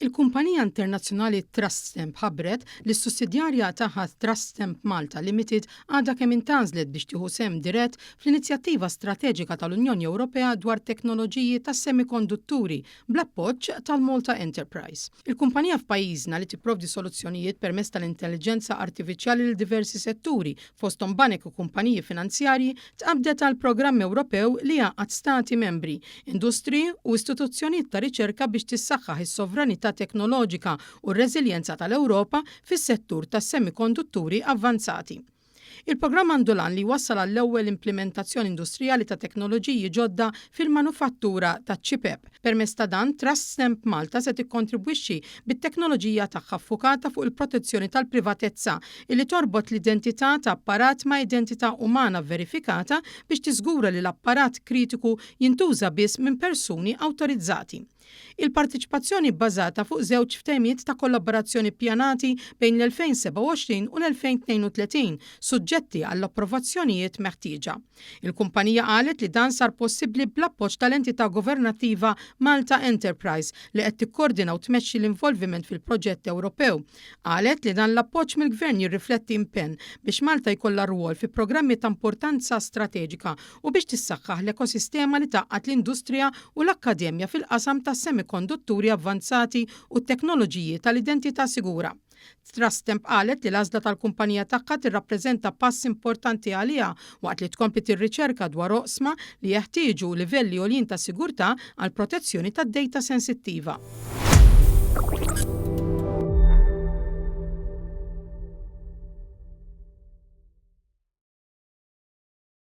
Il-kumpanija internazzjonali Trust Stamp ħabbret li s-sussidjarja tagħha Trust Stamp Malta Limited għadha kemm intgħażlet biex tieħu sehem dirett fl-inizjattiva strateġika tal-Unjoni Ewropea dwar teknoloġiji tas-semikondutturi bl-appoġġ tal-Malta Enterprise. Il-kumpanija f'pajjiżna li tipprovdi soluzzjonijiet permezz tal-intelliġenza artifiċjali lil diversi setturi fosthom banek u kumpaniji finanzjarji, tqabbdet għal programm Ewropew li jgħaqqad stati membri, industriji u istituzzjonijiet ta' riċerka biex tissaħħaħ is-sovranità teknoloġika u r-reżiljenza tal-Ewropa fis-settur tas-semikondutturi avvanzati. Il-programm għandu l-għan li jwassal għall-ewwel implimentazzjoni industrijali ta' teknoloġiji ġodda fil-manufattura taċ-ċipep. Permezz ta' dan, Trust Stamp Malta se tikkontribwixxi bit-teknoloġija tagħha ffukata fuq il-protezzjoni tal-privatezza, illi torbot l-identità ta' apparat ma' identità umana vverifikata biex tiżgura li l-apparat kritiku jintuża biss minn persuni awtorizzati. Il-parteċipazzjoni bbażata fuq żewġ ftehimiet ta' kollaborazzjoni ppjanati bejn l-2027 u l-2032, suġġetti għall-approvazzjonijiet meħtieġa. Il-kumpanija qalet li dan sar possibbli bl-appoġġ tal-entità governattiva Malta Enterprise li qed tikkordina u tmexxi l-involviment fil-proġett Ewropew. Qalet li dan l-appoġġ mill-Gvern jirrifletti impenn biex Malta jkollha rwol fi programmi ta' importanza strateġika u biex tissaħħaħ l-ekosistema li tgħaqqad l-industrija u l-akkademja fil-qasam tas-semikondutturi avvanzati u t-teknoloġiji tal-identità sigura. Trastemp qalet li l-għażla tal-kumpanija tagħha tirrappreżenta pass importanti għaliha waqt li tkompli tirriċerka dwar oqsma li jeħtieġu livelli għoljin ta' sigurtà għall-protezzjoni tad-dejta sensittiva.